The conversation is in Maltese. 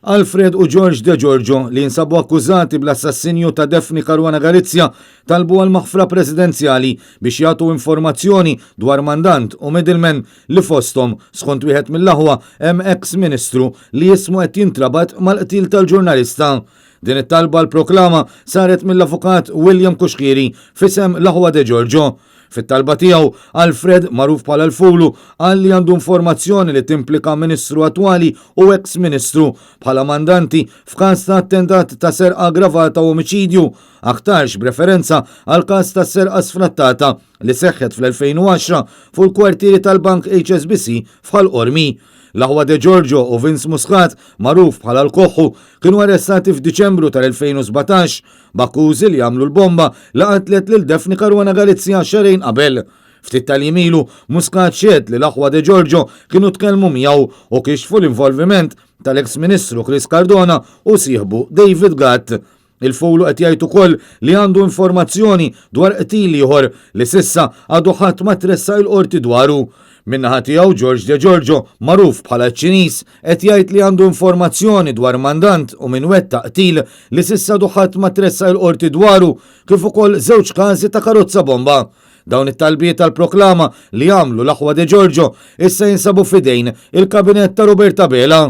Alfred u George De Giorgio, li jinsabu akkużati bl-assassinju ta' Daphne Caruana Galizia, talbu għal maħfra presidenzjali biex jagħtu informazzjoni dwar mandant u middleman li fosthom, skont wieħed mill-aħwa, hemm eks Ministru li ismu qed jintrabat mal-qtil tal-ġurnalista. Din it-talba għal proklama saret mill-Avukat William Cuschieri f'isem l-aħwa De Giorgio. Fit-talba tiegħu, Alfred, magħruf bħala l-Fulu, qal li għandu informazzjoni li timplika Ministru attwali u eks Ministru bħala mandanti f'każ ta' attentat ta' serqa aggravata u omiċidju, aktarx b'referenza għall-każ tas-serqa sfrattata li seħħet fl-2010 fuq il-kwartieri tal-Bank HSBC f'Ħal Qormi. L-aħwa De Giorgio u Vince Muscat, magħruf bħala l-Koħħu, kienu arrestati f'Diċembru tal-2017 b'akkużi li għamlu l-bomba li qatlet lil Daphne Caruana Galizia xahrejn qabel. Ftit tal-jiem ilu, Muscat xehed li l-aħwa De Giorgio kienu tkellmu miegħu u kixfu l-involviment tal-eks Ministru Chris Cardona u sieħbu David Gatt. Il-Fulu qed jgħid ukoll li għandu informazzjoni dwar qtil ieħor li s'issa għadu ħadd ma tressaq il-Qorti dwaru. Min-naħa tiegħu George De Giorgio, magħruf bħala ċ-Ċiniż, qed jgħid li għandu informazzjoni dwar mandant u min wettaq qtil li s'issa għadu ħadd ma tressaq il-Qorti dwaru kif ukoll żewġ każi ta' karozza bomba. Dawn it-talbiet għall-proklama li għamlu l-aħwa De Giorgio issa jinsabu f'idejn il-Kabinett ta' Robert Abela.